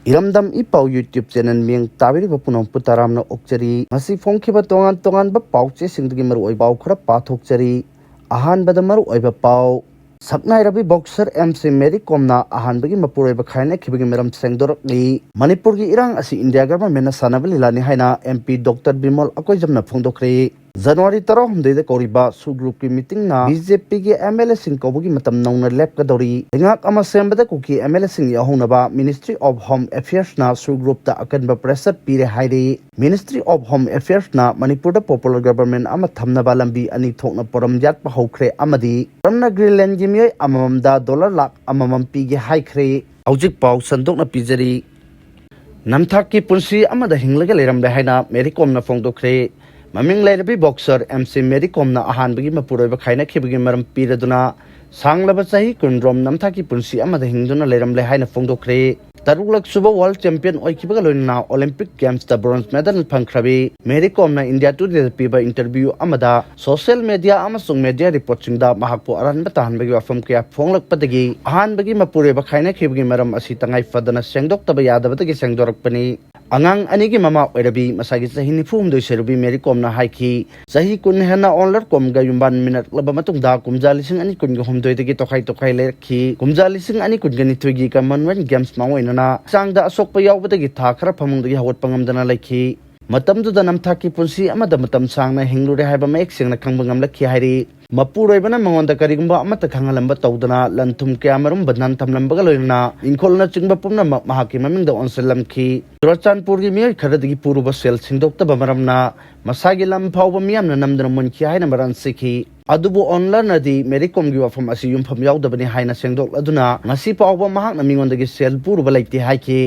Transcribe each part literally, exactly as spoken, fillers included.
ꯏꯔꯝꯗꯝ ꯏ ꯄꯥꯎ YouTube channel ꯃꯤꯌꯦꯡ ꯇꯥꯕꯤꯔꯤꯕ ꯄꯨꯝꯅꯃꯛꯄꯨ ꯇꯔꯥꯝꯅ ꯑꯣꯛꯆꯔꯤ꯫ ꯉꯁꯤ ꯐꯣꯡꯈꯤꯕ ꯇꯣꯉꯥꯟ ꯇꯣꯉꯥꯟꯕ ꯄꯥꯎꯆꯦꯁꯤꯡꯗꯒꯤ ꯃꯔꯨꯑꯣꯏꯕ ꯄꯥꯎ ꯈꯔ ꯄꯥꯊꯣꯛꯆꯔꯤ꯫ ꯑꯍꯥꯟꯕꯗ ꯃꯔꯨꯑꯣꯏꯕ ꯄꯥꯎ꯫ ꯁꯛꯅꯥꯏꯔꯕꯤ boxer ꯑꯦꯝ ꯁꯤ ꯃꯦꯔꯤ ꯀꯣꯝꯅ ꯑꯍꯥꯟꯕꯒꯤ ꯃꯄꯨꯔꯣꯏꯕ ꯈꯥꯏꯅꯈꯤꯕꯒꯤ ꯃꯔꯝ ꯁꯦꯡꯗꯣꯔꯛꯂꯤ꯫ ꯃꯅꯤꯄꯨꯔꯒꯤ ꯏꯔꯥꯡ ꯑꯁꯤ ꯏꯟꯗꯤꯌꯥ ꯒꯚꯔꯟꯃꯦꯟꯠꯅ ꯁꯥꯟꯅꯕ ꯂꯤꯂꯥꯅꯤ ꯍꯥꯏꯅ ꯑꯦꯝ ꯄꯤ ꯗꯣꯛꯇꯔ ꯕꯤꯃꯣꯜ ꯑꯀꯣꯏꯖꯝꯅ ꯐꯣꯡꯗꯣꯛꯈ꯭ꯔꯦ꯫ ꯖꯅꯋꯥꯔꯤ ꯇꯔꯥꯍꯨꯝꯗꯣꯏꯗ ꯀꯧꯔꯤꯕ ꯁꯨ ꯒ꯭ꯔꯨꯞꯀꯤ ꯃꯤꯇꯤꯡꯅ ꯕꯤ ꯖꯦ ꯄꯤꯒꯤ ꯑꯦꯝ ꯑꯦꯜ ꯑꯦꯁꯤꯡ ꯀꯧꯕꯒꯤ ꯃꯇꯝ ꯅꯧꯅ ꯂꯦꯞꯀꯗꯧꯔꯤ꯫ ꯂꯩꯉꯥꯛ ꯑꯃ ꯁꯦꯝꯕꯗ ꯀꯨꯀꯤ ꯑꯦꯝ ꯑꯦꯜ ꯑꯦꯁꯤꯡ ꯌꯥꯎꯍꯧꯅꯕ Ministry of Home Affairsꯅ ꯁꯨ ꯒ꯭ꯔꯨꯞꯇ ꯑꯀꯟꯕ pressure ꯄꯤꯔꯦ ꯍꯥꯏꯔꯤ꯫ Ministry of Home Affairsꯅ ꯃꯅꯤꯄꯨꯔꯗ popular government ꯑꯃ ꯊꯝꯅꯕ ꯂꯝꯕꯤ ꯑꯅꯤ ꯊꯣꯛꯅ ꯄꯣꯔꯝ ꯌꯥꯠꯄ ꯍꯧꯈ꯭ꯔꯦ ꯑꯃꯗꯤ ꯄꯣꯔꯝꯅ Greenlandꯒꯤ ꯃꯤꯑꯣꯏ ꯑꯃꯃꯝꯗ dollar ꯂꯥꯈ ꯑꯃꯃꯝ ꯄꯤꯒꯦ ꯍꯥꯏꯈ꯭ꯔꯦ꯫ ꯍꯧꯖꯤꯛ ꯄꯥꯎ ꯁꯟꯗꯣꯛꯅ ꯄꯤꯖꯔꯤ꯫ ꯅꯝꯊꯥꯛꯀꯤ ꯄꯨꯟꯁꯤ ꯑꯃꯗ ꯍꯤꯡꯂꯒ ꯂꯩꯔꯝꯂꯦ ꯍꯥꯏꯅ ꯃꯦꯔꯤ ꯀꯣꯝꯅ ꯐꯣꯡꯗꯣꯛꯈ꯭ꯔꯦ꯫ ꯃꯃꯤꯡ ꯂꯩꯔꯕꯤ boxer ꯑꯦꯝ ꯁꯤ ꯃꯦꯔꯤ ꯀꯣꯝꯅ ꯑꯍꯥꯟꯕꯒꯤ ꯃꯄꯨꯔꯣꯏꯕ ꯈꯥꯏꯅꯈꯤꯕꯒꯤ ꯃꯔꯝ ꯄꯤꯔꯗꯨꯅ ꯁꯥꯡꯂꯕ ꯆꯍꯤ ꯀꯨꯟꯔꯣꯝ ꯅꯝꯊꯥꯛꯀꯤ ꯄꯨꯟꯁꯤ ꯑꯃꯗ ꯍꯤꯡꯗꯨꯅ ꯂꯩꯔꯝꯂꯦ ꯍꯥꯏꯅ ꯐꯣꯡꯗꯣꯛꯈ꯭ꯔꯦ꯫ ꯇꯔꯨꯛꯂꯛ ꯁꯨꯕ world champion ꯑꯣꯏꯈꯤꯕꯒ ꯂꯣꯏꯅꯅ Olympic Gamesꯇ bronze medal ꯐꯪꯈ꯭ꯔꯕꯤ ꯃꯦꯔꯤ ꯀꯣꯝꯅ India Todayꯗ ꯄꯤꯕ interview ꯑꯃꯗ social media ꯑꯃꯁꯨꯡ media reportꯁꯤꯡꯗ ꯃꯍꯥꯛꯄꯨ ꯑꯔꯥꯟꯕ ꯇꯥꯍꯟꯕꯒꯤ ꯋꯥꯐꯝ ꯀꯌꯥ ꯐꯣꯡꯂꯛꯄꯗꯒꯤ ꯑꯍꯥꯟꯕꯒꯤ ꯃꯄꯨꯔꯣꯏꯕ ꯈꯥꯏꯅꯈꯤꯕꯒꯤ ꯃꯔꯝ ꯑꯁꯤ ꯇꯉꯥꯏ ꯐꯗꯅ ꯁꯦꯡꯗꯣꯛꯇꯕ ꯌꯥꯗꯕꯗꯒꯤ ꯁꯦꯡꯗꯣꯔꯛꯄꯅꯤ꯫ ꯑꯉꯥꯡ ꯑꯅꯤꯒꯤ ꯃꯃꯥ ꯑꯣꯏꯔꯕꯤ ꯃꯁꯥꯒꯤ ꯆꯍꯤ ꯅꯤꯐꯨ ꯍꯨꯝꯗꯣꯏ ꯁꯨꯔꯕꯤ ꯃꯦꯔꯤ ꯀꯣꯝꯅ ꯍꯥꯏꯈꯤ, ꯆꯍꯤ ꯀꯨꯟ ꯍꯦꯟꯅ ꯑꯣꯟꯂꯔ ꯀꯣꯝꯒ ꯌꯨꯝꯕꯥꯟꯃꯤꯟꯅꯔꯛꯂꯕ ꯃꯇꯨꯡꯗ ꯀꯨꯝꯖꯥ ꯂꯤꯁꯤꯡ ꯑꯅꯤ ꯀꯨꯟꯒ ꯍꯨꯝꯗꯣꯏꯗꯒꯤ ꯇꯣꯈꯥꯏ ꯇꯣꯈꯥꯏ ꯂꯩꯔꯛꯈꯤ꯫ ꯀꯨꯝꯖꯥ ꯂꯤꯁꯤꯡ ꯑꯅꯤ ꯀꯨꯟꯒ ꯅꯤꯊꯣꯏꯒꯤ Commonwealth Gamesꯃꯥꯡꯑꯣꯏꯅꯅ ꯍꯛꯆꯥꯡꯗ ꯑꯁꯣꯛꯄ ꯌꯥꯎꯕꯗꯒꯤ ꯊꯥ ꯈꯔ ꯐꯃꯨꯡꯗꯒꯤ ꯍꯧꯒꯠꯄ ꯉꯝꯗꯅ ꯂꯩꯈꯤ꯫ ꯃꯇꯝꯗꯨꯗ ꯅꯝꯊꯥꯛꯀꯤ ꯄꯨꯟꯁꯤ ꯑꯃꯗ ꯃꯇꯝ ꯁꯥꯡꯅ ꯍꯤꯡꯂꯨꯔꯦ ꯍꯥꯏꯕ ꯃꯌꯦꯛ ꯁꯦꯡꯅ ꯈꯪꯕ ꯉꯝꯂꯛꯈꯤ ꯍꯥꯏꯔꯤ꯫ ꯃꯄꯨꯔꯣꯏꯕꯅ ꯃꯉꯣꯟꯗ ꯀꯔꯤꯒꯨꯝꯕ ꯑꯃꯠꯇ ꯈꯪꯍꯜꯂꯝꯕ ꯇꯧꯗꯅ ꯂꯟ ꯊꯨꯝ ꯀꯌꯥꯃꯔꯨꯝ ꯕꯟꯙꯟ ꯊꯝꯂꯝꯕꯒ ꯂꯣꯏꯅꯅ ꯏꯪꯈꯣꯜꯅꯆꯤꯡꯕ ꯄꯨꯝꯅꯃꯛ ꯃꯍꯥꯛꯀꯤ ꯃꯃꯤꯡꯗ ꯑꯣꯟꯁꯤꯜꯂꯝꯈꯤ꯫ ꯆꯨꯔꯆꯥꯟꯄꯨꯔꯒꯤ ꯃꯤꯑꯣꯏ ꯈꯔꯗꯒꯤ ꯄꯨꯔꯨꯕ ꯁꯦꯜ ꯁꯤꯡꯗꯣꯛꯇꯕ ꯃꯔꯝꯅ ꯃꯁꯥꯒꯤ ꯂꯝ ꯐꯥꯎꯕ ꯃꯤꯌꯥꯝꯅ ꯅꯝꯗꯨꯅ ꯃꯨꯟꯈꯤ ꯍꯥꯏꯅ ꯃꯔꯥꯜ ꯁꯤꯈꯤ꯫ ꯑꯗꯨꯕꯨ ꯑꯣꯟꯂꯔꯅꯗꯤ ꯃꯦꯔꯤ ꯀꯣꯝꯒꯤ ꯋꯥꯐꯝ ꯑꯁꯤ ꯌꯨꯝꯐꯝ ꯌꯥꯎꯗꯕꯅꯤ ꯍꯥꯏꯅ ꯁꯦꯡꯗꯣꯛꯂꯗꯨꯅ ꯉꯁꯤ ꯐꯥꯎꯕ ꯃꯍꯥꯛꯅ ꯃꯤꯉꯣꯟꯗꯒꯤ ꯁꯦꯜ ꯄꯨꯔꯨꯕ ꯂꯩꯇꯦ ꯍꯥꯏꯈꯤ꯫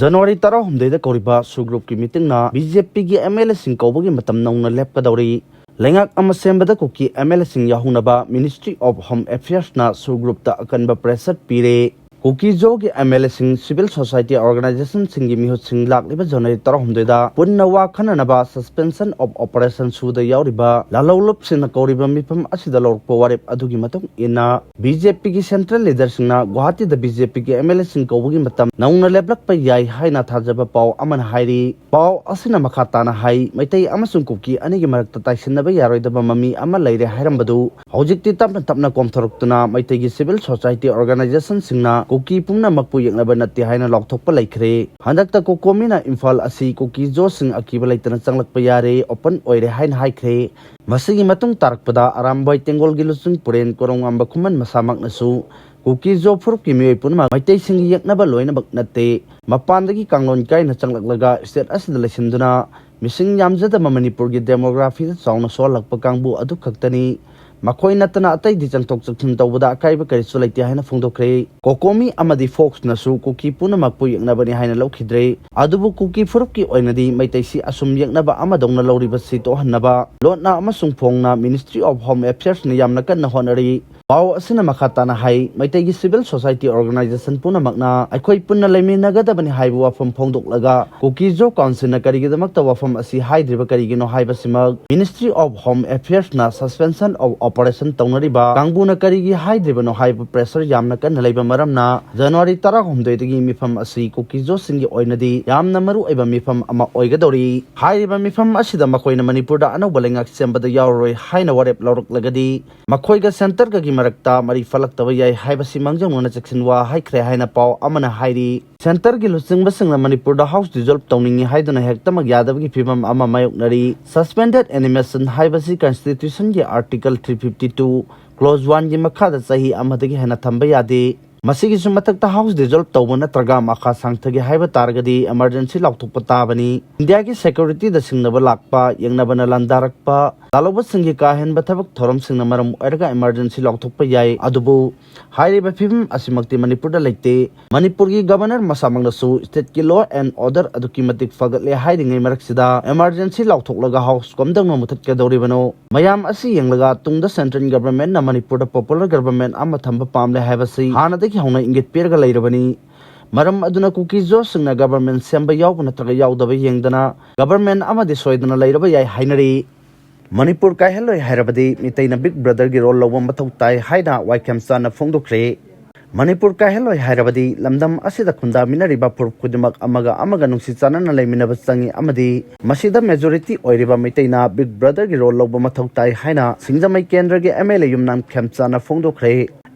ꯖꯅꯋꯥꯔꯤ ꯇꯔꯥꯍꯨꯝꯗꯣꯏꯗ ꯀꯧꯔꯤꯕ ꯁꯨ ꯒ꯭ꯔꯨꯞꯀꯤ ꯃꯤꯇꯤꯡꯅ ꯕꯤ ꯖꯦ ꯄꯤꯒꯤ ꯑꯦꯝ ꯑꯦꯜ ꯑꯦꯁꯤꯡ ꯀꯧꯕꯒꯤ ꯃꯇꯝ ꯅꯧꯅ ꯂꯦꯞꯀꯗꯧꯔꯤ꯫ ꯂꯩꯉꯥꯛ ꯑꯃ ꯁꯦꯝꯕꯗ ꯀꯨꯀꯤ ꯑꯦꯝ ꯑꯦꯜ ꯑꯦꯁꯤꯡ ꯌꯥꯎꯍꯧꯅꯕ Ministry of Home Affairsꯅ ꯁꯨ ꯒ꯭ꯔꯨꯞꯇ ꯑꯀꯟꯕ pressure ꯄꯤꯔꯦ꯫ ꯀꯨꯀꯤ ꯖꯣꯒꯤ ꯑꯦꯝ ꯑꯦꯜ ꯑꯦꯁꯤꯡ, ꯁꯤꯚꯤꯜ ꯁꯣꯁꯥꯏꯇꯤ ꯑꯣꯔꯒꯅꯥꯏꯖꯦꯁꯟꯁꯤꯡꯒꯤ ꯃꯤꯍꯨꯠꯁꯤꯡ ꯂꯥꯛꯂꯤꯕ ꯖꯅꯋꯥꯔꯤ ꯇꯔꯥꯍꯨꯝꯗꯣꯏꯗ ꯄꯨꯟꯅ ꯋꯥ ꯈꯟꯅꯅꯕ ꯁꯁꯄꯦꯟꯁꯟ ꯑꯣꯐ ꯑꯣꯄꯔꯦꯁꯟ ꯁꯨꯗ ꯌꯥꯎꯔꯤꯕ ꯂꯥꯂꯧꯂꯨꯞꯁꯤꯡꯅ ꯀꯧꯔꯤꯕ ꯃꯤꯐꯝ ꯑꯁꯤꯗ ꯂꯧꯔꯛꯄ ꯋꯥꯔꯦꯞ ꯑꯗꯨꯒꯤ ꯃꯇꯨꯡ ꯏꯟꯅ ꯕꯤ ꯖꯦ ꯄꯤꯒꯤ ꯁꯦꯟꯇ꯭ꯔꯦꯜ ꯂꯤꯗꯔꯁꯤꯡꯅ ꯒꯨꯋꯥꯍꯥꯇꯤꯗ ꯕꯤ ꯖꯦ ꯄꯤꯒꯤ ꯑꯦꯝ ꯑꯦꯜ ꯑꯦꯁꯤꯡ ꯀꯧꯕꯒꯤ ꯃꯇꯝ ꯅꯧꯅ ꯂꯦꯞꯂꯛꯄ ꯌꯥꯏ ꯍꯥꯏꯅ ꯊꯥꯖꯕ ꯄꯥꯎ ꯑꯃꯅ ꯍꯥꯏꯔꯤ꯫ ꯄꯥꯎ ꯑꯁꯤꯅ ꯃꯈꯥ ꯇꯥꯅ ꯍꯥꯏ, ꯃꯩꯇꯩ ꯑꯃꯁꯨꯡ ꯀꯨꯀꯤ ꯑꯅꯤꯒꯤ ꯃꯔꯛꯇ ꯇꯥꯏꯁꯤꯟꯅꯕ ꯌꯥꯔꯣꯏꯗꯕ ꯃꯃꯤ ꯑꯃ ꯂꯩꯔꯦ ꯍꯥꯏꯔꯝꯕꯗꯨ ꯍꯧꯖꯤꯛꯇꯤ ꯇꯞꯅ ꯇꯞꯅ ꯀꯣꯝꯊꯣꯔꯛꯇꯨꯅ ꯃꯩꯇꯩꯒꯤ ꯁꯤꯚꯤꯜ ꯁꯣꯁꯥꯏꯇꯤ ꯑꯣꯔꯒꯅꯥꯏꯖꯦꯁꯟꯁꯤꯡꯅ ꯀꯨꯀꯤ ꯄꯨꯝꯅꯃꯛꯄꯨ ꯌꯦꯛꯅꯕ ꯅꯠꯇꯦ ꯍꯥꯏꯅ ꯂꯥꯎꯊꯣꯛꯄ ꯂꯩꯈ꯭ꯔꯦ꯫ ꯍꯟꯗꯛꯇ ꯀꯣꯀꯣꯃꯤꯅ ꯏꯝꯐꯥꯜ ꯑꯁꯤ ꯀꯨꯀꯤ ꯖꯣꯁꯤꯡ ꯑꯀꯤꯕ ꯂꯩꯇꯅ ꯆꯪꯂꯛꯄ ꯌꯥꯔꯦ, ꯑꯣꯄꯟ ꯑꯣꯏꯔꯦ ꯍꯥꯏꯅ ꯍꯥꯏꯈ꯭ꯔꯦ꯫ ꯃꯁꯤꯒꯤ ꯃꯇꯨꯡ ꯇꯥꯔꯛꯄꯗ ꯑꯔꯥꯝꯕꯥꯏ ꯇꯦꯡꯒꯣꯜꯒꯤ ꯂꯨꯆꯤꯡ ꯄꯨꯔꯦꯟ ꯀꯣꯔꯣꯡꯉꯥꯝꯕ ꯈꯨꯃꯟ ꯃꯁꯥꯃꯛꯅꯁꯨ ꯀꯨꯀꯤ ꯖꯣ ꯐꯨꯔꯨꯞꯀꯤ ꯃꯤꯑꯣꯏ ꯄꯨꯝꯅꯃꯛ ꯃꯩꯇꯩꯁꯤꯡꯒꯤ ꯌꯦꯛꯅꯕ ꯂꯣꯏꯅꯃꯛ ꯅꯠꯇꯦ, ꯃꯄꯥꯟꯗꯒꯤ ꯀꯥꯡꯂꯣꯟ ꯀꯥꯏꯅ ꯆꯪꯂꯛꯂꯒ ꯁ꯭ꯇꯦꯠ ꯑꯁꯤꯗ ꯂꯩꯁꯤꯟꯗꯨꯅ ꯃꯤꯁꯤꯡ ꯌꯥꯝꯖꯗꯕ ꯃꯅꯤꯄꯨꯔꯒꯤ ꯗꯦꯃꯣꯒ꯭ꯔꯥꯐꯤꯗ ꯆꯥꯎꯅ ꯁꯣꯛꯍꯜꯂꯛꯄ ꯀꯥꯡꯕꯨ ꯑꯗꯨ ꯈꯛꯇꯅꯤ꯫ ꯃꯈꯣꯏ ꯅꯠꯇꯅ ꯑꯇꯩꯗꯤ ꯆꯪꯊꯣꯛ ꯆꯪꯁꯤꯟ ꯇꯧꯕꯗ ꯑꯀꯥꯏꯕ ꯀꯔꯤꯁꯨ ꯂꯩꯇꯦ ꯍꯥꯏꯅ ꯐꯣꯡꯗꯣꯛꯈ꯭ꯔꯦ꯫ ꯀꯣꯀꯣꯃꯤ ꯑꯃꯗꯤ ꯐꯣꯛꯁꯅꯁꯨ ꯀꯨꯀꯤ ꯄꯨꯝꯅꯃꯛꯄꯨ ꯌꯦꯛꯅꯕꯅꯤ ꯍꯥꯏꯅ ꯂꯧꯈꯤꯗ꯭ꯔꯦ꯫ ꯑꯗꯨꯕꯨ ꯀꯨꯀꯤ ꯐꯨꯔꯨꯞꯀꯤ ꯑꯣꯏꯅꯗꯤ ꯃꯩꯇꯩꯁꯤ ꯑꯁꯨꯝ ꯌꯦꯛꯅꯕ ꯑꯃꯗꯧꯅ ꯂꯧꯔꯤꯕꯁꯤ ꯇꯣꯛꯍꯟꯅꯕ ꯂꯣꯠꯅ ꯑꯃꯁꯨꯡ ꯐꯣꯡꯅ ꯃꯤꯅꯤꯁꯇ꯭ꯔꯤ ꯑꯣꯐ ꯍꯣꯝ ꯑꯦꯐꯤꯌꯔꯁꯅ ꯌꯥꯝꯅ ꯀꯟꯅ ꯍꯣꯠꯅꯔꯤ꯫ ꯄꯥꯎ ꯑꯁꯤꯅ ꯃꯈꯥ ꯇꯥꯅ ꯍꯥꯏ, ꯃꯩꯇꯩꯒꯤ ꯁꯤꯚꯤꯜ ꯁꯣꯁꯥꯏꯇꯤ ꯑꯣꯔꯒꯅꯥꯏꯖꯦꯁꯟ ꯄꯨꯝꯅꯃꯛꯅ ꯑꯩꯈꯣꯏ ꯄꯨꯟꯅ ꯂꯩꯃꯤꯟꯅꯒꯗꯕꯅꯤ ꯍꯥꯏꯕ ꯋꯥꯐꯝ ꯐꯣꯡꯗꯣꯛꯂꯒ ꯀꯨꯀꯤ ꯖꯣ ꯀꯥꯎꯟꯁꯤꯜꯅ ꯀꯔꯤꯒꯤꯗꯃꯛꯇ ꯋꯥꯐꯝ ꯑꯁꯤ ꯍꯥꯏꯗ꯭ꯔꯤꯕ ꯀꯔꯤꯒꯤꯅꯣ ꯍꯥꯏꯕꯁꯤꯃꯛ ꯃꯤꯅꯤꯁꯇ꯭ꯔꯤ ꯑꯣꯐ ꯍꯣꯝ ꯑꯦꯐꯤꯌꯔꯁꯅ ꯁꯁꯄꯦꯟꯁꯟ ꯑꯣꯐ ꯑꯣꯄꯔꯦꯁꯟ ꯇꯧꯅꯔꯤꯕ ꯀꯥꯡꯕꯨꯅ ꯀꯔꯤꯒꯤ ꯍꯥꯏꯗ꯭ꯔꯤꯕꯅꯣ ꯍꯥꯏꯕ ꯄ꯭ꯔꯦꯁꯔ ꯌꯥꯝꯅ ꯀꯟꯅ ꯂꯩꯕ ꯃꯔꯝꯅ ꯖꯅꯋꯥꯔꯤ ꯇꯔꯥꯍꯨꯝꯗꯣꯏꯗꯒꯤ ꯃꯤꯐꯝ ꯑꯁꯤ ꯀꯨꯀꯤ ꯖꯣꯁꯤꯡꯒꯤ ꯑꯣꯏꯅꯗꯤ ꯌꯥꯝꯅ ꯃꯔꯨ ꯑꯣꯏꯕ ꯃꯤꯐꯝ ꯑꯃ ꯑꯣꯏꯒꯗꯧꯔꯤ꯫ ꯍꯥꯏꯔꯤꯕ ꯃꯤꯐꯝ ꯑꯁꯤꯗ ꯃꯈꯣꯏꯅ ꯃꯅꯤꯄꯨꯔꯗ ꯑꯅꯧꯕ ꯂꯩꯉꯥꯛ ꯁꯦꯝꯕꯗ ꯌꯥꯎꯔꯔꯣꯏ ꯍꯥꯏꯅ ꯋꯥꯔꯦꯞ ꯂꯧꯔꯛꯂꯒꯗꯤ ꯃꯈꯣꯏꯒ ꯁꯦꯟꯇꯔꯒꯒꯤ ꯃꯔꯛꯇ ꯃꯔꯤ ꯐꯠꯂꯛꯇꯕ ꯌꯥꯏ ꯍꯥꯏꯕꯁꯤ ꯃꯥꯡꯖꯧꯅꯅ ꯆꯦꯛꯁꯤꯟꯋꯥ ꯍꯥꯏꯈ꯭ꯔꯦ ꯍꯥꯏꯅ ꯄꯥꯎ ꯑꯃꯅ ꯍꯥꯏꯔꯤ꯫ ꯁꯦꯟꯇꯔꯒꯤ ꯂꯨꯆꯤꯡꯕꯁꯤꯡꯅ ꯃꯅꯤꯄꯨꯔꯗ ꯍꯥꯎꯁ ꯗꯤꯖꯣꯜꯕ ꯇꯧꯅꯤꯡꯏ ꯍꯥꯏꯗꯨꯅ ꯍꯦꯛꯇꯃꯛ ꯌꯥꯗꯕꯒꯤ ꯐꯤꯕꯝ ꯑꯃ ꯃꯥꯌꯣꯛꯅꯔꯤ꯫ ꯁꯁꯄꯦꯟꯗꯦꯗ ꯑꯦꯅꯤꯃꯦꯁꯟ ꯍꯥꯏꯕꯁꯤ ꯀꯟꯁꯇꯤꯇ꯭ꯌꯨꯁꯟꯒꯤ article three fifty two, clause ꯋꯥꯟꯒꯤ ꯃꯈꯥꯗ ꯆꯍꯤ ꯑꯃꯗꯒꯤ ꯍꯦꯟꯅ ꯊꯝꯕ ꯌꯥꯗꯦ꯫ ꯃꯁꯤꯒꯤꯁꯨ ꯃꯊꯛꯇ ꯍꯥꯎꯁ ꯗꯤꯖꯣꯜꯕ ꯇꯧꯕ ꯅꯠꯇ꯭ꯔꯒ ꯃꯈꯥ ꯁꯥꯡꯊꯒꯦ ꯍꯥꯏꯕ ꯇꯥꯔꯒꯗꯤ ꯏꯃꯔꯖꯦꯟꯁꯤ ꯂꯥꯎꯊꯣꯛꯄ ꯇꯥꯕꯅꯤ꯫ ꯏꯟꯗꯤꯌꯥꯒꯤ ꯁꯦꯀ꯭ꯌꯨꯔꯤꯇꯤꯗ ꯁꯤꯡꯅꯕ ꯂꯥꯛꯄ, ꯌꯦꯡꯅꯕꯅ ꯂꯥꯟꯗꯥꯔꯛꯄ, ꯂꯥꯜꯍꯧꯕꯁꯤꯡꯒꯤ ꯀꯥ ꯍꯦꯟꯕ ꯊꯕꯛ ꯊꯧꯔꯝꯁꯤꯡꯅ ꯃꯔꯝ ꯑꯣꯏꯔꯒ ꯏꯃꯔꯖꯦꯟꯁꯤ ꯂꯥꯎꯊꯣꯛꯄ ꯌꯥꯏ꯫ ꯑꯗꯨꯕꯨ ꯍꯥꯏꯔꯤꯕ ꯐꯤꯕꯝ ꯑꯁꯤꯃꯛꯇꯤ ꯃꯅꯤꯄꯨꯔꯗ ꯂꯩꯇꯦ꯫ ꯃꯅꯤꯄꯨꯔꯒꯤ ꯒꯕꯔꯅꯔ ꯃꯁꯥꯃꯛꯅꯁꯨ ꯁ꯭ꯇꯦꯠꯀꯤ ꯂꯣ ꯑꯦꯟ ꯑꯣꯔꯗꯔ ꯑꯗꯨꯛꯀꯤ ꯃꯇꯤꯛ ꯐꯒꯠꯂꯦ ꯍꯥꯏꯔꯤꯉꯩ ꯃꯔꯛꯁꯤꯗ ꯏꯃꯔꯖꯦꯟꯁꯤ ꯂꯥꯎꯊꯣꯛꯂꯒ ꯍꯥꯎꯁ ꯀꯝꯗꯧꯅ ꯃꯨꯊꯠꯀꯗꯧꯔꯤꯕꯅꯣ? ꯃꯌꯥꯝ ꯑꯁꯤ ꯌꯦꯡꯂꯒ ꯇꯨꯡꯗ ꯁꯦꯟꯇ꯭ꯔꯦꯜ ꯒꯕꯔꯅꯃꯦꯟꯠꯅ ꯃꯅꯤꯄꯨꯔꯗ ꯄꯣꯄꯨꯂꯔ ꯒꯕꯔꯅꯃꯦꯟꯠ ꯑꯃ ꯊꯝꯕ ꯄꯥꯝꯂꯦ ꯍꯥꯏꯕꯁꯤ ꯍꯥꯟꯅꯗꯒꯤ ꯍꯧꯅ ꯏꯪꯒꯤꯠ ꯄꯤꯔꯒ ꯂꯩꯔꯕꯅꯤ꯫ ꯃꯔꯝ ꯑꯗꯨꯅ ꯀꯨꯀꯤ ꯖꯣꯁꯁꯤꯡꯅ ꯒꯕꯔꯃꯦꯟ ꯁꯦꯝꯕ ꯌꯥꯎꯕ ꯅꯠꯇ꯭ꯔꯒ ꯌꯥꯎꯗꯕ ꯌꯦꯡꯗꯅ ꯒꯕꯔꯃꯦꯟ ꯑꯃꯗꯤ ꯁꯣꯏꯗꯅ ꯂꯩꯔꯕ ꯌꯥꯏ ꯍꯥꯏꯅꯔꯤ꯫ ꯃꯅꯤꯄꯨꯔ ꯀꯥꯏꯍꯜꯂꯣꯏ ꯍꯥꯏꯔꯕꯗꯤ ꯃꯤꯇꯩꯅ ꯕꯤꯛ ꯕ꯭ꯔꯗꯔꯒꯤ ꯔꯣꯜ ꯂꯧꯕ ꯃꯊꯧ ꯇꯥꯏ ꯍꯥꯏꯅ ꯋꯥꯏ ꯈꯦꯝꯆꯥꯅ ꯐꯣꯡꯗꯣꯛꯈ꯭ꯔꯦ꯫ ꯃꯅꯤꯄꯨꯔ ꯀꯥꯏꯍꯜꯂꯣꯏ ꯍꯥꯏꯔꯕꯗꯤ ꯂꯝꯗꯝ ꯑꯁꯤꯗ ꯈꯨꯟꯗꯥꯃꯤꯟꯅꯔꯤꯕ ꯐꯨꯔꯨꯞ ꯈꯨꯗꯤꯡꯃꯛ ꯑꯃꯒ ꯑꯃꯒ ꯅꯨꯡꯁꯤ ꯆꯥꯟꯅꯅ ꯂꯩꯃꯤꯟꯅꯕ ꯆꯪꯏ ꯑꯃꯗꯤ ꯃꯁꯤꯗ ꯃꯦꯖꯣꯔꯤꯇꯤ ꯑꯣꯏꯔꯤꯕ ꯃꯩꯇꯩꯅ ꯕꯤꯛ ꯕ꯭ꯔꯗꯔꯒꯤ ꯔꯣꯜ ꯂꯧꯕ ꯃꯊꯧ ꯇꯥꯏ ꯍꯥꯏꯅ ꯁꯤꯡꯖꯃꯩ ꯀꯦꯟꯗ꯭ꯔꯒꯤ ꯑꯦꯝ ꯑꯦꯜ ꯑꯦ ꯌꯨꯝꯅꯥꯝ ꯈꯦꯝꯆꯥꯅ ꯐꯣꯡꯗꯣꯛꯈ꯭ꯔꯦ꯫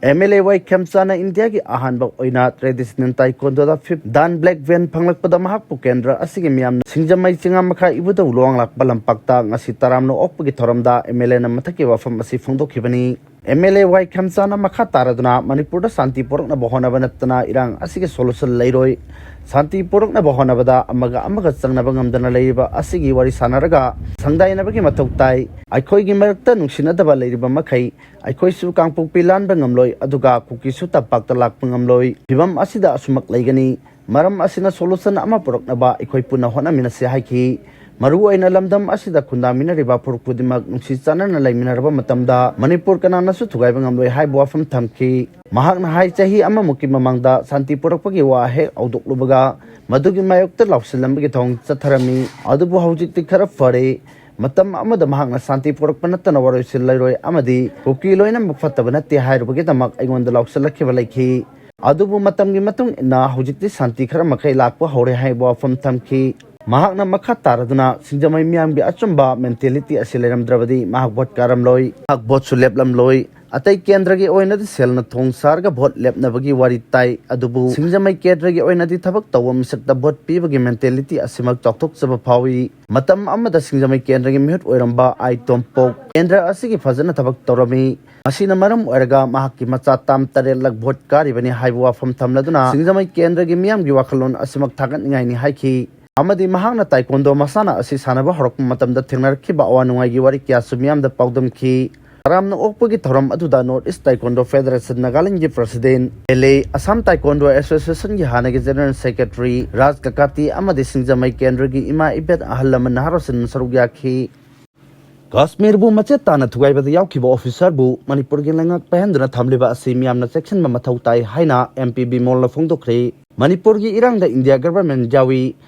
ꯑꯦꯝ ꯑꯦꯜ ꯑꯦ ꯋꯥꯏ ꯈꯦꯝꯆꯥꯅ ꯏꯟꯗꯤꯌꯥꯒꯤ ꯑꯍꯥꯟꯕ ꯑꯣꯏꯅ ꯇ꯭ꯔꯦꯗꯤꯁꯅꯦꯜ ꯇꯥꯏꯀꯣꯟꯗꯣꯗ ꯐꯤꯐ ꯗꯥꯟ ꯕ꯭ꯂꯦꯛ ꯕꯦꯜꯠ ꯐꯪꯂꯛꯄꯗ ꯃꯍꯥꯛꯄꯨ ꯀꯦꯟꯗ꯭ꯔ ꯑꯁꯤꯒꯤ ꯃꯤꯌꯥꯝꯅ ꯁꯤꯡꯖꯃꯩ ꯆꯤꯉꯥꯃꯈꯥ ꯏꯕꯨꯙꯧ ꯂꯨꯋꯥꯡꯂꯥꯛꯄ ꯂꯝꯄꯥꯛꯇ ꯉꯁꯤ ꯇꯔꯥꯝꯅ ꯑꯣꯛꯄꯒꯤ ꯊꯧꯔꯝꯗ ꯑꯦꯝ ꯑꯦꯜ ꯑꯦꯅ ꯃꯊꯛꯀꯤ ꯋꯥꯐꯝ ꯑꯁꯤ ꯐꯣꯡꯗꯣꯛꯈꯤꯕꯅꯤ꯫ ꯑꯦꯝ ꯑꯦꯜ ꯑꯦ ꯋꯥꯏ ꯈꯦꯝꯆꯥꯅ ꯃꯈꯥ ꯇꯥꯔꯗꯨꯅ ꯃꯅꯤꯄꯨꯔꯗ ꯁꯥꯟꯇꯤ ꯄꯨꯔꯛꯅꯕ ꯍꯣꯠꯅꯕ ꯅꯠꯇꯅ ꯏꯔꯥꯡ ꯑꯁꯤꯒꯤ ꯁꯣꯂꯨꯁꯟ ꯂꯩꯔꯣꯏ꯫ ꯁꯥꯟꯇꯤ ꯄꯨꯔꯛꯅꯕ ꯍꯣꯠꯅꯕꯗ ꯑꯃꯒ ꯑꯃꯒ ꯆꯪꯅꯕ ꯉꯝꯗꯅ ꯂꯩꯔꯤꯕ ꯑꯁꯤꯒꯤ ꯋꯥꯔꯤ ꯁꯥꯟꯅꯔꯒ ꯁꯪꯗꯥꯏꯅꯕꯒꯤ ꯃꯊꯧ ꯇꯥꯏ꯫ ꯑꯩꯈꯣꯏꯒꯤ ꯃꯔꯛꯇ ꯅꯨꯡꯁꯤꯅꯗꯕ ꯂꯩꯔꯤꯕ ꯃꯈꯩ ꯑꯩꯈꯣꯏꯁꯨ ꯀꯥꯡꯄꯣꯛꯄꯤ ꯂꯥꯟꯕ ꯉꯝꯂꯣꯏ, ꯑꯗꯨꯒ ꯀꯨꯀꯤꯁꯨ ꯇꯝꯄꯥꯛꯇ ꯂꯥꯛꯄ ꯉꯝꯂꯣꯏ꯫ ꯐꯤꯕꯝ ꯑꯁꯤꯗ ꯑꯁꯨꯃꯛ ꯂꯩꯒꯅꯤ꯫ ꯃꯔꯝ ꯑꯁꯤꯅ ꯁꯣꯂꯨꯁꯟ ꯑꯃ ꯄꯨꯔꯛꯅꯕ ꯑꯩꯈꯣꯏ ꯄꯨꯟꯅ ꯍꯣꯠꯅꯃꯤꯟꯅꯁꯤ ꯍꯥꯏꯈꯤ꯫ ꯃꯔꯨꯑꯣꯏꯅ ꯂꯝꯗꯝ ꯑꯁꯤꯗ ꯈꯨꯟꯗꯥꯃꯤꯟꯅꯔꯤꯕ ꯐꯨꯔꯨꯞ ꯈꯨꯗꯤꯡꯃꯛ ꯅꯨꯡꯁꯤ ꯆꯥꯟꯅꯅ ꯂꯩꯃꯤꯟꯅꯔꯕ ꯃꯇꯝꯗ ꯃꯅꯤꯄꯨꯔ ꯀꯅꯥꯅꯁꯨ ꯊꯨꯒꯥꯏꯕ ꯉꯝꯂꯣꯏ ꯍꯥꯏꯕ ꯋꯥꯐꯝ ꯊꯝꯈꯤ꯫ ꯃꯍꯥꯛꯅ ꯍꯥꯏ, ꯆꯍꯤ ꯑꯃꯃꯨꯛꯀꯤ ꯃꯃꯥꯡꯗ ꯁꯥꯟꯇꯤ ꯄꯨꯔꯛꯄꯒꯤ ꯋꯥ ꯍꯦꯛ ꯍꯧꯗꯣꯛꯂꯨꯕꯒ ꯃꯗꯨꯒꯤ ꯃꯥꯌꯣꯛꯇ ꯂꯥꯎꯁꯤꯜꯂꯝꯕꯒꯤ ꯊꯧꯑꯣꯡ ꯆꯠꯊꯔꯝꯃꯤ꯫ ꯑꯗꯨꯕꯨ ꯍꯧꯖꯤꯛꯇꯤ ꯈꯔ ꯐꯔꯦ꯫ ꯃꯇꯝ ꯑꯃꯗ ꯃꯍꯥꯛꯅ ꯁꯥꯟꯇꯤ ꯄꯨꯔꯛꯄ ꯅꯠꯇꯅ ꯋꯥꯔꯣꯏꯁꯤꯟ ꯂꯩꯔꯣꯏ ꯑꯃꯗꯤ ꯀꯨꯀꯤ ꯂꯣꯏꯅꯃꯛ ꯐꯠꯇꯕ ꯅꯠꯇꯦ ꯍꯥꯏꯔꯨꯕꯒꯤꯗꯃꯛ ꯑꯩꯉꯣꯟꯗ ꯂꯥꯎꯁꯤꯜꯂꯛꯈꯤꯕ ꯂꯩꯈꯤ꯫ ꯑꯗꯨꯕꯨ ꯃꯇꯝꯒꯤ ꯃꯇꯨꯡ ꯏꯟꯅ ꯍꯧꯖꯤꯛꯇꯤ ꯁꯥꯟꯇꯤ ꯈꯔ ꯃꯈꯩ ꯂꯥꯛꯄ ꯍꯧꯔꯦ ꯍꯥꯏꯕ ꯋꯥꯐꯝ ꯊꯝꯈꯤ꯫ ꯃꯍꯥꯛꯅ ꯃꯈꯥ ꯇꯥꯔꯗꯨꯅ ꯁꯤꯡꯖꯃꯩ ꯃꯤꯌꯥꯝꯒꯤ ꯑꯆꯨꯝꯕ ꯃꯦꯟꯇꯦꯂꯤꯇꯤ ꯑꯁꯤ ꯂꯩꯔꯝꯗ꯭ꯔꯕꯗꯤ ꯃꯍꯥꯛ ꯚꯣꯠ ꯀꯥꯔꯝꯂꯣꯏ, ꯃꯍꯥꯛ ꯚꯣꯠꯁꯨ ꯂꯦꯞꯂꯝꯂꯣꯏ꯫ ꯑꯇꯩ ꯀꯦꯟꯗ꯭ꯔꯒꯤ ꯑꯣꯏꯅꯗꯤ ꯁꯦꯜꯅ ꯊꯣꯡ ꯁꯥꯔꯒ ꯚꯣꯠ ꯂꯦꯞꯅꯕꯒꯤ ꯋꯥꯔꯤ ꯇꯥꯏ, ꯑꯗꯨꯕꯨ ꯁꯤꯡꯖꯃꯩ ꯀꯦꯟꯗ꯭ꯔꯒꯤ ꯑꯣꯏꯅꯗꯤ ꯊꯕꯛ ꯇꯧꯕ ꯃꯤꯁꯛꯇ ꯚꯣꯠ ꯄꯤꯕꯒꯤ ꯃꯦꯟꯇꯦꯂꯤꯇꯤ ꯑꯁꯤꯃꯛ ꯆꯥꯎꯊꯣꯛꯆꯕ ꯐꯥꯎꯏ꯫ ꯃꯇꯝ ꯑꯃꯗ ꯁꯤꯡꯖꯃꯩ ꯀꯦꯟꯗ꯭ꯔꯒꯤ ꯃꯤꯍꯨꯠ ꯑꯣꯏꯔꯝꯕ ꯑꯥꯏ ꯇꯣꯝꯄꯣꯛ ꯀꯦꯟꯗ꯭ꯔ ꯑꯁꯤꯒꯤ ꯐꯖꯅ ꯊꯕꯛ ꯇꯧꯔꯝꯃꯤ꯫ ꯃꯁꯤꯅ ꯃꯔꯝ ꯑꯣꯏꯔꯒ ꯃꯍꯥꯛꯀꯤ ꯃꯆꯥ ꯇꯥꯝ ꯇꯔꯦꯠꯂꯛ ꯚꯣꯠ ꯀꯥꯔꯤꯕꯅꯤ ꯍꯥꯏꯕ ꯋꯥꯐꯝ ꯊꯝꯂꯗꯨꯅ ꯁꯤꯡꯖꯃꯩ ꯀꯦꯟꯗ꯭ꯔꯒꯤ ꯃꯤꯌꯥꯝꯒꯤ ꯋꯥꯈꯜꯂꯣꯟ ꯑꯁꯤꯃꯛ ꯊꯥꯒꯠꯅꯤꯡꯉꯥꯏꯅꯤ ꯍꯥꯏꯈꯤ꯫ ꯑꯃꯗꯤ ꯃꯍꯥꯛꯅ ꯇꯥꯏꯀꯣꯟꯗꯣ ꯃꯁꯥꯟꯅ ꯑꯁꯤ ꯁꯥꯟꯅꯕ ꯍꯧꯔꯛꯄ ꯃꯇꯝꯗ ꯊꯦꯡꯅꯔꯛꯈꯤꯕ ꯑꯋꯥ ꯅꯨꯡꯉꯥꯏꯒꯤ ꯋꯥꯔꯤ ꯀꯌꯥꯁꯨ ꯃꯤꯌꯥꯝꯗ ꯄꯥꯎꯗꯝꯈꯤ꯫ ꯇꯔꯥꯝꯅ ꯑꯣꯛꯄꯒꯤ ꯊꯧꯔꯝ ꯑꯗꯨꯗ ꯅꯣꯔꯠ ꯏꯁ ꯇꯥꯏꯀꯣꯟꯗꯣ ꯐꯦꯗꯔꯦꯁꯟ ꯅꯥꯒꯥꯂꯦꯟꯒꯤ president, L A, Assam taekwondo ꯑꯦꯁꯣꯁꯤꯌꯦꯁꯟꯒꯤ ꯍꯥꯟꯅꯒꯤ ꯖꯦꯅꯔꯦꯜ ꯁꯦꯀ꯭ꯔꯦꯇꯔꯤ ꯔꯥꯖ ꯀꯀꯥꯇꯤ ꯑꯃꯗꯤ ꯁꯤꯡꯖꯃꯩ ꯀꯦꯟꯗ꯭ꯔꯒꯤ ꯏꯃꯥ ꯏꯕꯦꯟ ꯑꯍꯜ ꯂꯃꯟ ꯅꯍꯥꯔꯣꯜꯁꯤꯡꯅ ꯁꯔꯨꯛ ꯌꯥꯈꯤ꯫ ꯀꯥꯁꯃꯤꯔꯕꯨ ꯃꯆꯦꯠ ꯇꯥꯅ ꯊꯨꯒꯥꯏꯕꯗ ꯌꯥꯎꯈꯤꯕ ꯑꯣꯐꯤꯁꯥꯔꯕꯨ ꯃꯅꯤꯄꯨꯔꯒꯤ ꯂꯩꯉꯥꯛ ꯄꯥꯏꯍꯟꯗꯨꯅ ꯊꯝꯂꯤꯕ ꯑꯁꯤ ꯃꯤꯌꯥꯝꯅ ꯆꯦꯛꯁꯤꯟꯕ ꯃꯊꯧ ꯇꯥꯏ ꯍꯥꯏꯅ ꯑꯦꯝ ꯄꯤ ꯕꯤꯃꯣꯜꯅ ꯐꯣꯡꯗꯣꯛꯈ꯭ꯔꯦ꯫ ꯃꯅꯤꯄꯨꯔꯒꯤ ꯏꯔꯥꯡꯗ ꯏꯟꯗꯤꯌꯥ ꯒꯚꯔꯟꯃꯦꯟꯠ ꯌꯥꯎꯏ꯫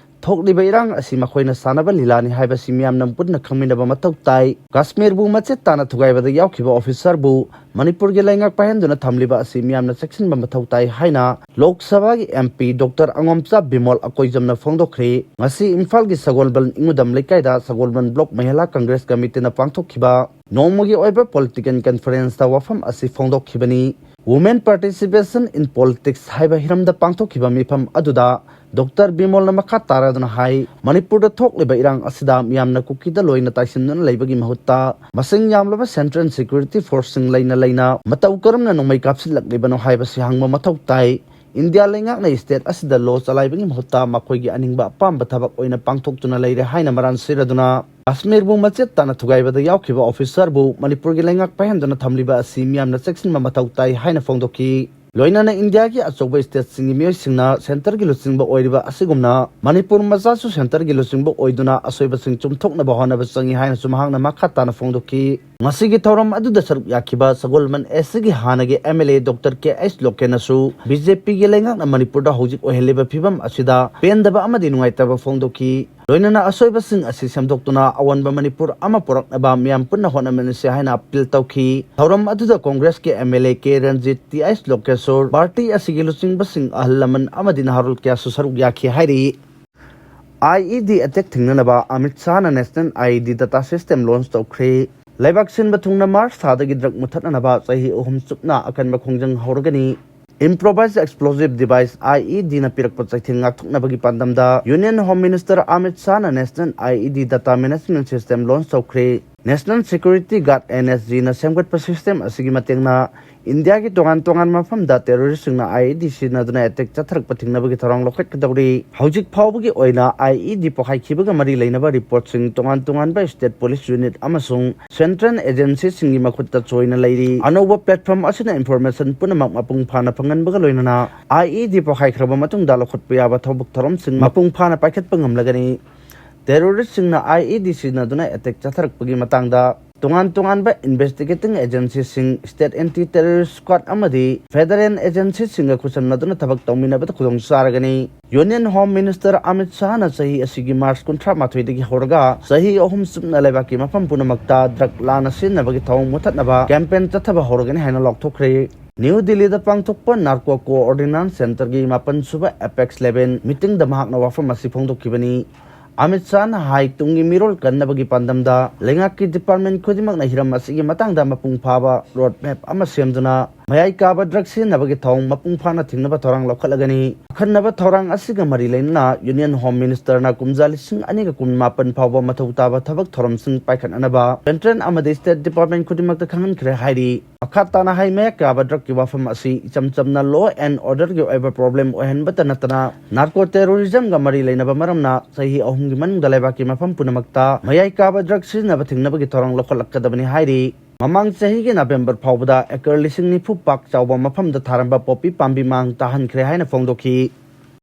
ꯊꯣꯛꯂꯤꯕ ꯏꯔꯥꯡ ꯑꯁꯤ ꯃꯈꯣꯏꯅ ꯁꯥꯟꯅꯕ ꯂꯤꯂꯥꯅꯤ ꯍꯥꯏꯕꯁꯤ ꯃꯤꯌꯥꯝꯅ ꯄꯨꯟꯅ ꯈꯪꯃꯤꯟꯅꯕ ꯃꯊꯧ ꯇꯥꯏ꯫ ꯀꯥꯁꯃꯤꯔꯕꯨ ꯃꯆꯦꯠ ꯇꯥꯅ ꯊꯨꯒꯥꯏꯕꯗ ꯌꯥꯎꯈꯤꯕ ꯑꯣꯐꯤꯁꯥꯔꯕꯨ ꯃꯅꯤꯄꯨꯔꯒꯤ ꯂꯩꯉꯥꯛ ꯄꯥꯏꯍꯟꯗꯨꯅ ꯊꯝꯂꯤꯕ ꯑꯁꯤ ꯃꯤꯌꯥꯝꯅ ꯆꯦꯛꯁꯤꯟꯕ ꯃꯊꯧ ꯇꯥꯏ ꯍꯥꯏꯅ ꯂꯣꯛ ꯁꯚꯥꯒꯤ ꯑꯦꯝ ꯄꯤ ꯗꯣꯛꯇꯔ ꯑꯉꯣꯝꯆꯥ ꯕꯤꯃꯣꯜ ꯑꯀꯣꯏꯖꯝꯅ ꯐꯣꯡꯗꯣꯛꯈ꯭ꯔꯦ꯫ ꯉꯁꯤ ꯏꯝꯐꯥꯜꯒꯤ ꯁꯒꯣꯜꯕꯟ ꯏꯉꯨꯗꯝ ꯂꯩꯀꯥꯏꯗ ꯁꯒꯣꯜꯕꯟ ꯕ꯭ꯂꯣꯛ ꯃꯍꯤꯂꯥ ꯀꯪꯒ꯭ꯔꯦꯁ ꯀꯃꯤꯇꯤꯅ ꯄꯥꯡꯊꯣꯛꯈꯤꯕ ꯅꯣꯡꯃꯒꯤ ꯑꯣꯏꯕ ꯄꯣꯂꯤꯇꯤꯀꯦꯜ ꯀꯟꯐꯔꯦꯟꯁꯇ ꯋꯥꯐꯝ ꯑꯁꯤ ꯐꯣꯡꯗꯣꯛꯈꯤꯕꯅꯤ꯫ Women Participation in Politics ꯍꯥꯏꯕ ꯍꯤꯔꯝꯗ ꯄꯥꯡꯊꯣꯛꯈꯤꯕ ꯃꯤꯐꯝ ꯑꯗꯨꯗ ꯗꯣꯛꯇꯔ ꯕꯤꯃꯣꯜꯅ ꯃꯈꯥ ꯇꯥꯔꯗꯨꯅ ꯍꯥꯏ, ꯃꯅꯤꯄꯨꯔꯗ ꯊꯣꯛꯂꯤꯕ ꯏꯔꯥꯡ ꯑꯁꯤꯗ ꯃꯤꯌꯥꯝꯅ ꯀꯨꯀꯤꯗ ꯂꯣꯏꯅ ꯇꯥꯏꯁꯤꯟꯗꯨꯅ ꯂꯩꯕꯒꯤ ꯃꯍꯨꯠꯇ ꯃꯁꯤꯡ ꯌꯥꯝꯂꯕ ꯁꯦꯟꯇ꯭ꯔꯦꯜ ꯁꯦꯀ꯭ꯌꯨꯔꯤꯇꯤ ꯐꯣꯔꯁꯁꯤꯡ ꯂꯩꯅ ꯂꯩꯅ ꯃꯇꯧ ꯀꯔꯝꯅ ꯅꯣꯡꯃꯩ ꯀꯥꯞꯁꯤꯜꯂꯛꯂꯤꯕꯅꯣ ꯍꯥꯏꯕꯁꯤ ꯍꯪꯕ ꯃꯊꯧ ꯇꯥꯏ꯫ ꯏꯟꯗꯤꯌꯥ ꯂꯩꯉꯥꯛꯅ ꯁ꯭ꯇꯦꯠ ꯑꯁꯤꯗ ꯂꯣ ꯆꯂꯥꯏꯕꯒꯤ ꯃꯍꯨꯠꯇ ꯃꯈꯣꯏꯒꯤ ꯑꯅꯤꯡꯕ ꯑꯄꯥꯝꯕ ꯊꯕꯛ ꯑꯣꯏꯅ ꯄꯥꯡꯊꯣꯛꯇꯨꯅ ꯂꯩꯔꯦ ꯍꯥꯏꯅ ꯃꯔꯥꯟ ꯁꯤꯔꯗꯨꯅ ꯀꯥꯁꯃꯤꯔꯕꯨ ꯃꯆꯦꯠ ꯇꯥꯅ ꯊꯨꯒꯥꯏꯕꯗ ꯌꯥꯎꯈꯤꯕ ꯑꯣꯐꯤꯁꯥꯔꯕꯨ ꯃꯅꯤꯄꯨꯔꯒꯤ ꯂꯩꯉꯥꯛ ꯄꯥꯏꯍꯟꯗꯨꯅ ꯊꯝꯂꯤꯕ ꯑꯁꯤ ꯃꯤꯌꯥꯝꯅ ꯆꯦꯛꯁꯤꯟꯕ ꯃꯊꯧ ꯇꯥꯏ ꯍꯥꯏꯅ ꯐꯣꯡꯗꯣꯛꯈꯤ꯫ ꯂꯣꯏꯅꯅ ꯏꯟꯗꯤꯌꯥꯒꯤ ꯑꯆꯧꯕ ꯁ꯭ꯇꯦꯠꯁꯤꯡꯒꯤ ꯃꯤꯑꯣꯏꯁꯤꯡꯅ ꯁꯦꯟꯇꯔꯒꯤ ꯂꯨꯆꯤꯡꯕ ꯑꯣꯏꯔꯤꯕ ꯑꯁꯤꯒꯨꯝꯅ ꯃꯅꯤꯄꯨꯔ ꯃꯆꯥꯁꯨ ꯁꯦꯟꯇꯔꯒꯤ ꯂꯨꯆꯤꯡꯕ ꯑꯣꯏꯗꯨꯅ ꯑꯁꯣꯏꯕꯁꯤꯡ ꯆꯨꯝꯊꯣꯛꯅꯕ ꯍꯣꯠꯅꯕ ꯆꯪꯏ ꯍꯥꯏꯅꯁꯨ ꯃꯍꯥꯛꯅ ꯃꯈꯥ ꯇꯥꯅ ꯐꯣꯡꯗꯣꯛꯈꯤ꯫ ꯉꯁꯤꯒꯤ ꯊꯧꯔꯝ ꯑꯗꯨꯗ ꯁꯔꯨꯛ ꯌꯥꯈꯤꯕ ꯁꯒꯣꯜꯕꯟ ꯑꯦꯁ ꯁꯤꯒꯤ ꯍꯥꯟꯅꯒꯤ M L A doctor K H ꯂꯣꯀꯦꯟꯅꯁꯨ ꯕꯤ ꯖꯦ ꯄꯤꯒꯤ ꯂꯩꯉꯥꯛꯅ ꯃꯅꯤꯄꯨꯔꯗ ꯍꯧꯖꯤꯛ ꯑꯣꯏꯍꯜꯂꯤꯕ ꯐꯤꯕꯝ ꯑꯁꯤꯗ ꯄꯦꯟꯗꯕ ꯑꯃꯗꯤ ꯅꯨꯡꯉꯥꯏꯇꯕ ꯐꯣꯡꯗꯣꯛꯈꯤ꯫ ꯂꯣꯏꯅꯅ ꯑꯁꯣꯏꯕꯁꯤꯡ ꯑꯁꯤ ꯁꯦꯝꯗꯣꯛꯇꯨꯅ ꯑꯑꯣꯟꯕ ꯃꯅꯤꯄꯨꯔ ꯑꯃ ꯄꯨꯔꯛꯅꯕ ꯃꯤꯌꯥꯝ ꯄꯨꯟꯅ ꯍꯣꯠꯅꯃꯤꯟꯅꯁꯤ ꯍꯥꯏꯅ ꯑꯄꯤꯜ ꯇꯧꯈꯤ꯫ ꯊꯧꯔꯝ ꯑꯗꯨꯗ ꯀꯣꯡꯒ꯭ꯔꯦꯁꯀꯤ M L A K Ranjit, T H Lokeshwar, party ꯑꯁꯤꯒꯤ ꯂꯨꯆꯤꯡꯕꯁꯤꯡ, ꯑꯍꯜ ꯂꯃꯟ ꯑꯃꯗꯤ ꯅꯍꯥꯔꯣꯜ ꯀꯌꯥꯁꯨ ꯁꯔꯨꯛ ꯌꯥꯈꯤ ꯍꯥꯏꯔꯤ꯫ ꯑꯥꯏ ꯏ ꯗꯤ ꯑꯦꯇꯦꯛ ꯊꯤꯡꯅꯅꯕ ꯑꯃꯤꯠ ꯁꯥꯍꯅ ꯅꯦꯁꯅꯦꯜ ꯑꯥꯏ ꯏ ꯗꯤ ꯗꯇꯥ ꯁꯤꯁꯇꯦꯝ ꯂꯣꯟꯆ ꯇꯧꯈ꯭ꯔꯦ꯫ ꯂꯩꯕꯥꯛ ꯁꯤꯟꯕ ꯊꯨꯡꯅ ꯃꯥꯔꯆ ꯊꯥꯗꯒꯤ ꯗ꯭ꯔꯒ ꯃꯨꯊꯠꯅꯅꯕ ꯆꯍꯤ ꯑꯍꯨꯝ ꯆꯨꯞꯅ ꯑꯀꯟꯕ ꯈꯣꯡꯖꯪ ꯍꯧꯔꯒꯅꯤ꯫ Improvised Explosive Device, ꯑꯥꯏ ꯏ ꯗꯤꯅ ꯄꯤꯔꯛꯄ ꯆꯩꯊꯦꯡ ꯉꯥꯛꯊꯣꯛꯅꯕꯒꯤ ꯄꯥꯟꯗꯝꯗ Union Home Minister Amit ꯁꯥꯍꯅ National I E D Data Management System launch ꯇꯧꯈ꯭ꯔꯦ꯫ National Security Guard, N S G ꯅ ꯁꯦꯝꯒꯠꯄ system ꯑꯁꯤꯒꯤ ꯃꯇꯦꯡꯅ ꯏꯟꯗꯤꯌꯥꯒꯤ ꯇꯣꯉꯥꯟ ꯇꯣꯉꯥꯟꯕ ꯃꯐꯝꯗ terrorist ꯁꯤꯡꯅ I E D ꯁꯤꯖꯤꯟꯅꯗꯨꯅ attack ꯆꯠꯊꯔꯛꯄ ꯊꯤꯡꯅꯕꯒꯤ ꯊꯧꯔꯥꯡ ꯂꯧꯈꯠꯀꯗꯧꯔꯤ꯫ ꯍꯧꯖꯤꯛ ꯐꯥꯎꯕꯒꯤ ꯑꯣꯏꯅ I E D ꯄꯣꯈꯥꯏꯈꯤꯕꯒ ꯃꯔꯤ ꯂꯩꯅꯕ report ꯁꯤꯡ ꯇꯣꯉꯥꯟ ꯇꯣꯉꯥꯟꯕ state police unit ꯑꯃꯁꯨꯡ central agency ꯁꯤꯡꯒꯤ ꯃꯈꯨꯠꯇ ꯆꯣꯏꯅ ꯂꯩꯔꯤ꯫ ꯑꯅꯧꯕ platform ꯑꯁꯤꯅ information ꯄꯨꯝꯅꯃꯛ ꯃꯄꯨꯡ ꯐꯥꯅ ꯐꯪꯍꯟꯕꯒ ꯂꯣꯏꯅꯅ I E D ꯄꯣꯈꯥꯏꯈ꯭ꯔꯕ ꯃꯇꯨꯡꯗ ꯂꯧꯈꯠꯄ ꯌꯥꯕ ꯊꯕꯛ ꯊꯧꯔꯝꯁꯤꯡ ꯃꯄꯨꯡ ꯐꯥꯅ ꯄꯥꯏꯈꯠꯄ ꯉꯝꯂꯒꯅꯤ꯫ ꯇꯦꯔꯣꯔꯤꯁꯁꯤꯡꯅ ꯑꯥꯏ ꯏ ꯗꯤ ꯁꯤꯖꯤꯟꯅꯗꯨꯅ ꯑꯦꯇꯦꯛ ꯆꯠꯊꯔꯛꯄꯒꯤ ꯃꯇꯥꯡꯗ ꯇꯣꯉꯥꯟ ꯇꯣꯉꯥꯟꯕ ꯏꯟꯚꯦꯁꯇꯤꯒꯦꯇꯤꯡ ꯑꯦꯖꯦꯟꯁꯤꯁꯤꯡ, ꯁ꯭ꯇꯦꯠ ꯑꯦꯟꯇꯤ ꯇꯦꯔꯣꯔꯤꯁ ꯁ꯭ꯀ꯭ꯋꯥꯗ ꯑꯃꯗꯤ ꯐꯦꯗꯔꯦꯜ ꯑꯦꯖꯦꯟꯁꯤꯁꯤꯡꯒ ꯈꯨꯠꯁꯝꯅꯗꯨꯅ ꯊꯕꯛ ꯇꯧꯃꯤꯟꯅꯕꯗ ꯈꯨꯗꯣꯡ ꯆꯥꯔꯒꯅꯤ꯫ ꯌꯨꯅꯤꯌꯟ ꯍꯣꯝ ꯃꯤꯅꯤꯁꯇꯔ ꯑꯃꯤꯠ ꯁꯥꯍꯅ ꯆꯍꯤ ꯑꯁꯤꯒꯤ ꯃꯥꯔꯆ ꯀꯨꯟꯊ꯭ꯔꯥ ꯃꯥꯊꯣꯏꯗꯒꯤ ꯍꯧꯔꯒ ꯆꯍꯤ ꯑꯍꯨꯝ ꯆꯨꯞꯅ ꯂꯩꯕꯥꯛꯀꯤ ꯃꯐꯝ ꯄꯨꯝꯅꯃꯛꯇ ꯗ꯭ꯔꯒ ꯂꯥꯟꯅ ꯁꯤꯖꯤꯟꯅꯕꯒꯤ ꯊꯧꯑꯣꯡ ꯃꯨꯊꯠꯅꯕ ꯀꯦꯝꯄꯦꯟ ꯆꯠꯊꯕ ꯍꯧꯔꯒꯅꯤ ꯍꯥꯏꯅ ꯂꯥꯎꯊꯣꯛꯈ꯭ꯔꯦ꯫ ꯅ꯭ꯌꯨ ꯗꯤꯜꯂꯤꯗ ꯄꯥꯡꯊꯣꯛꯄ ꯅꯥꯔꯀꯣ ꯀꯣꯑꯣꯔꯗꯤꯅꯥꯟꯁ ꯁꯦꯟꯇꯔꯒꯤ ꯃꯥꯄꯟ ꯁꯨꯕ ꯑꯦꯄꯦꯛꯁ ꯂꯦꯚꯦꯟ ꯃꯤꯇꯤꯡꯗ ꯃꯍꯥꯛꯅ ꯋꯥꯐꯝ ꯑꯁꯤ ꯐꯣꯡꯗꯣꯛꯈꯤꯕꯅꯤ꯫ ꯑꯃꯤꯠ ꯁꯥꯍꯅ ꯍꯥꯏ, ꯇꯨꯡꯒꯤ ꯃꯤꯔꯣꯜ ꯀꯟꯅꯕꯒꯤ ꯄꯥꯟꯗꯝꯗ ꯂꯩꯉꯥꯛꯀꯤ ꯗꯤꯄꯥꯔꯠꯃꯦꯟ ꯈꯨꯗꯤꯡꯃꯛꯅ ꯍꯤꯔꯝ ꯑꯁꯤꯒꯤ ꯃꯇꯥꯡꯗ ꯃꯄꯨꯡ ꯐꯥꯕ ꯔꯣꯗ ꯃꯦꯞ ꯑꯃ ꯁꯦꯝꯗꯨꯅ ꯃꯌꯥꯏ ꯀꯥꯕ ꯗ꯭ꯔꯒ ꯁꯤꯖꯤꯟꯅꯕꯒꯤ ꯊꯧꯑꯣꯡ ꯃꯄꯨꯡ ꯐꯥꯅ ꯊꯤꯡꯅꯕ ꯊꯧꯔꯥꯡ ꯂꯧꯈꯠꯂꯒꯅꯤ꯫ ꯑꯈꯟꯅꯕ ꯊꯧꯔꯥꯡ ꯑꯁꯤꯒ ꯃꯔꯤ ꯂꯩꯅꯅ ꯌꯨꯅꯤꯌꯟ ꯍꯣꯝ ꯃꯤꯅꯤꯁꯇꯔꯅ ꯀꯨꯝꯖꯥ ꯂꯤꯁꯤꯡ ꯑꯅꯤꯒ ꯀꯨꯟꯃꯥꯄꯟ ꯐꯥꯎꯕ ꯃꯊꯧ ꯇꯥꯕ ꯊꯕꯛ ꯊꯧꯔꯝꯁꯤꯡ ꯄꯥꯏꯈꯠꯅꯅꯕ ꯁꯦꯟꯇ꯭ꯔꯦꯜ ꯑꯃꯗꯤ ꯁ꯭ꯇꯦꯠ ꯗꯤꯄꯥꯔꯠꯃꯦꯟ ꯈꯨꯗꯤꯡꯃꯛꯇ ꯈꯪꯍꯟꯈ꯭ꯔꯦ ꯍꯥꯏꯔꯤ꯫ ꯃꯈꯥ ꯇꯥꯅ ꯍꯥꯏ, ꯃꯌꯥꯏ ꯀꯥꯕ ꯗ꯭ꯔꯒꯀꯤ ꯋꯥꯐꯝ ꯑꯁꯤ ꯏꯆꯝ ꯆꯝꯅ ꯂꯣ ꯑꯦꯟ ꯑꯣꯔꯗꯔꯒꯤ ꯑꯣꯏꯕ ꯄ꯭ꯔꯣꯕ꯭ꯂꯦꯝ ꯑꯣꯏꯍꯟꯕꯇ ꯅꯠꯇꯅ ꯅꯥꯔꯀꯣ ꯇꯦꯔꯣꯔꯤꯖꯝꯒ ꯃꯔꯤ ꯂꯩꯅꯕ ꯃꯔꯝꯅ ꯆꯍꯤ ꯑꯍꯨꯝꯒꯤ ꯃꯅꯨꯡꯗ ꯂꯩꯕꯥꯛꯀꯤ ꯃꯐꯝ ꯄꯨꯝꯅꯃꯛꯇ ꯃꯌꯥꯏ ꯀꯥꯕ ꯗ꯭ꯔꯒ ꯁꯤꯖꯤꯟꯅꯕ ꯊꯤꯡꯅꯕꯒꯤ ꯊꯧꯔꯥꯡ ꯂꯧꯈꯠꯂꯛꯀꯗꯕꯅꯤ ꯍꯥꯏꯔꯤ꯫ ꯃꯃꯥꯡ ꯆꯍꯤꯒꯤ ꯅꯕꯦꯝꯕꯔ ꯐꯥꯎꯕꯗ ꯑꯦꯀꯔ ꯂꯤꯁꯤꯡ ꯅꯤꯐꯨ ꯄꯥꯛ ꯆꯥꯎꯕ ꯃꯐꯝꯗ ꯊꯥꯔꯝꯕ ꯄꯣꯄꯤ ꯄꯥꯝꯕꯤ ꯃꯥꯡ ꯇꯥꯍꯟꯈ꯭ꯔꯦ ꯍꯥꯏꯅ ꯐꯣꯡꯗꯣꯛꯈꯤ꯫